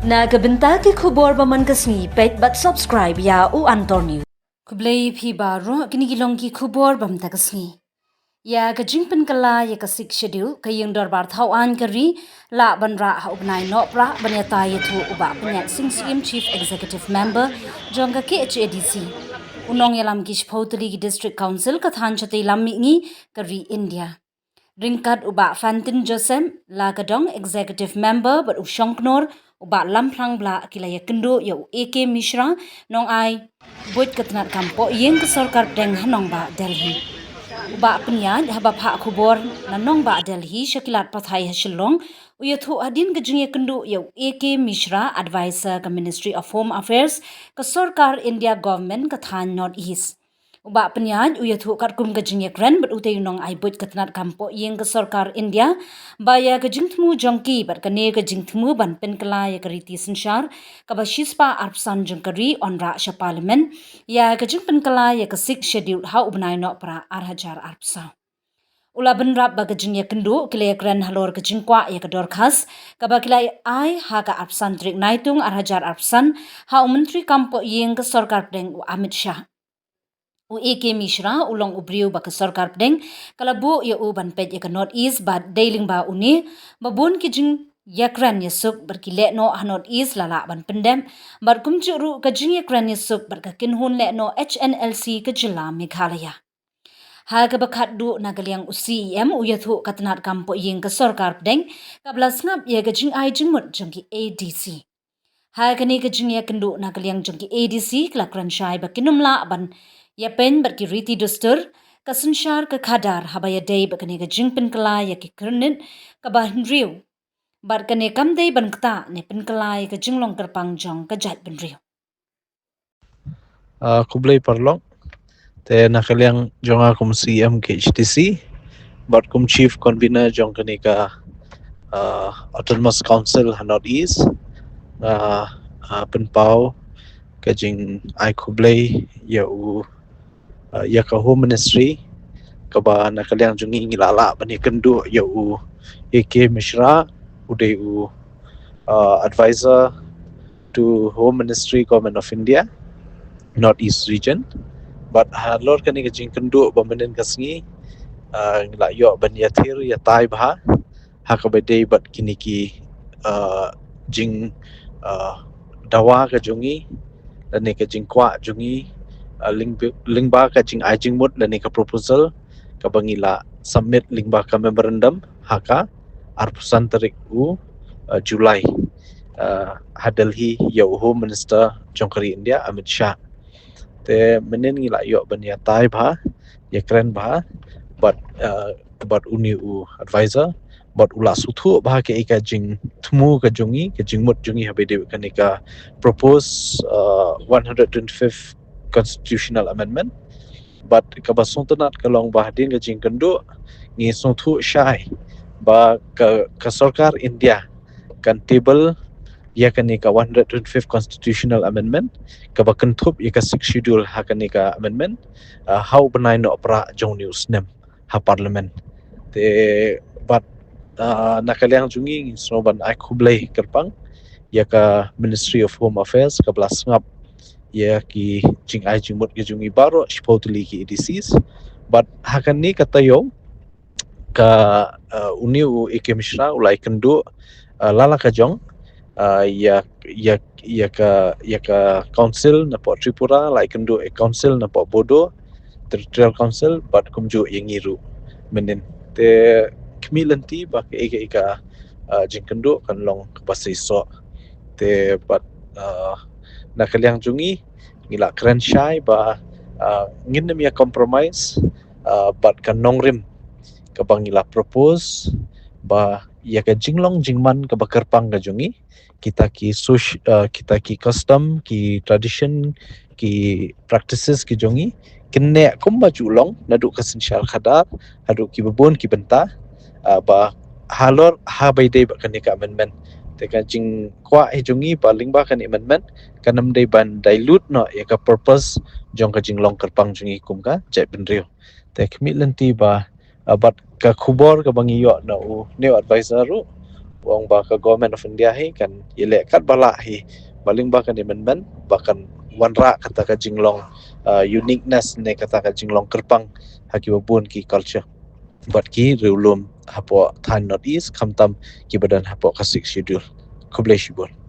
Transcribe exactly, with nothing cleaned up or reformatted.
Na ka bynta ki khubor ba man ka sngi, peit bad subscribe ïa U Antor News. Khublei phi baroh, kine ki long ki khubor ba mynta ka sngi. Ïa ka jingpynkylla ïa ka Sixth Schedule, ka Ïing Dorbar Thaw Aiñ ka ri lah ban rah ha u bnai Nohprah ban ïatai ïathuh u Bah Pynïaid Sing Syiem, Chief Executive Member jong ka K H A D C. U nongïalam ki shiphew tylli ki District Council ka thaiñ shatei lam mihngi ka ri India. Ryngkat u Bah Fantin Joseph, la ka dong Executive Member, bad u Shongknor, u Bah Lamphrang Blah, ki la ïakynduh ïa u A K Mishra, nongai buit ka tnat kam pohïing ka sorkar pdeng ha nongbah Delhi. U Bah Pynïaid, haba phah khubor na nongbah Delhi sha ki lad pathai ha Shillong, u ïathuh hadien ka jingïakynduh ïa u A K Mishra, Advisor ka Ministry of Home Affairs ka sorkar India Government ka thaiñ North East. U Bah Pynïaid u ïathuh katkum ka jingïakren bad utei u nongai buit ka tnat kam pohïing ka sorkar India, ba ïa ka jingthmu jong ki bad kane ka jingthmu ban pynkylla ïa ka riti synshar kaba shispah arphew san jong ka ri yn rah sha Parliament, ïa ka jingpynkylla ïa ka Sixth Schedule ha u bnai Nohprah ar hajar arphew saw. U la bynrap ba ka jingïakynduh ki la ïakren halor ka jingkwah ïa ka dorkhas kaba ki la ai ha ka arphew san tarik Naitung ar hajar arphew san ha u Myntri kam pohïing ka sorkar pdeng u Amit Shah. U A K Mishra u long u briew ba ka sorkar pdeng ka la buh ïa u ban peit ïa ka North East, bad dei lyngba une ba bun ki jingïakren ïasuk bad ki lehnoh ha North East la lah ban pyndep, bad kumjuh ruh ka jingïakren ïasuk bad ka kynhun lehnoh H N L C ka jylla Meghalaya. Ha kaba khatduh, na ka liang u C E M u ïathuh ka tnat kam pohïing ka sorkar pdeng kaba la sngap ïa ka jingai jingmut jong ki A D C. Ha kane ka jingïakynduh, na ka liang jong ki A D C ki la kren shai ba kin ym lah ban ïapeiñ bad ki riti dustur, ka synshar ka khadar, haba ïadei bad kane ka jingpynkylla ïa ki kyrnit kaba hynriew. Bad kane kam dei ban ktah ne pynkylla ïa ka jinglong kyrpang jong ka jaitbynriew. Ah, khublei paralok. Te na ka liang jong nga kum C E M K H A D C bad kum Chief Convener jong kane ka, ah, Autonomous Council ha North East, nga, ah, pynpaw ka jingai khublei ïa u, ah, ïa ka Home Ministry, kaba na ka liang jong ngi ngi la lah ban ïakynduh ïa u A K Mishra, u dei u, ah, Advisor to Home Ministry, Government of India, North East Region. Bad halor kane ka jingkynduh ba mynnin ka sngi, ah, ngi la ïoh ban ïathir ïatai bha ha kaba dei bad kine ki, ah, jing, ah, dawa ka jong ngi, lane ka jingkwah jong ngi, ah, lyngb-, lyngba ka jingai jingmut lane ka proposal kaba ngi la submit lyngba ka memorandum ha ka arphew san tarik u, ah, July, ah, ha Delhi ïa u Home Minister jong ka ri India, Amit Shah. Te mynnin ngi la ïoh ban ïatai bha, ïakren bha bad, ah, bad une u advisor, bad u la sngewthuh bha kaei ka jingthmu ka jong ngi, ka jingmut jong ngi haba ïadei bad kane ka proposed, ah, one hundred twenty-fifth constitutional amendment. Bad kaba sngewtynnat ka long ba hadien ka jingkynduh ngi sngewthuh shai ba ka, ka sorkar India kan table ïa kane ka one hundred twenty-fifth constitutional amendment, kaba kynthup ïa ka Sixth Schedule ha kane ka amendment, ah, ha u bnai Nohprah jong une u snem ha Parliament. Te bad, ah, na ka liang jong ngi ngi sngewbha ban ai khublei kyrpang ïa ka Ministry of Home Affairs kaba la sngap ïa ki jingai jingmut ka jong ngi baroh shiphew tylli ki A D Cs. Bad ha kane ka taïew ka, ah, une u A K Mishra u la ïakynduh, ah, la la ka jong, ah, ïa, ïa, ïa ka, ïa ka council napoh Tripura, la ïakynduh ïa council napoh Bodo Territorial Council, bad kumjuh ïa ngi ruh mynnin. Te khmih lynti ba kaei kaei ka, ah, jingkynduh kan long kaba seisoh. Te bad, ah, na ka liang jong ngi ngi la kren shai ba, ah, ngin ym ïa compromise, ah, bad ka nongrim kaba ngi la propose, ba ïa ka jinglong jingman kaba kyrpang ka jong ngi, kita ki soc-, ah, kita ki custom, ki tradition, ki practices ki jong ngi, kin neh kumba ju long naduh ka synshar khadar haduh kiba bun ki bynta, ah, ba halor haba ïadei bad kane ka amendment. Te ka jingkwah hi jong ngi ba lyngba kane amendment kan ym dei ban dilute noh ïa ka purpose jong ka jinglong kyrpang jong ngi kum ka jaitbynriew. Te khmih lynti ba, ah, bad ka khubor kaba ngi ïoh na une u advisor ruh, Ong ba ka Government of India hi kan ïaleh katba lah hi, ba lyngba kane mynmen ba kan wanrah kata ka jinglong, uh, uniqueness ne kata ka jinglong kyrpang ha kiba bun ki culture bad ki riewlum hapoh thaiñ North East, khamtam kiba don hapoh ka Sixth Schedule. Khublei shibun.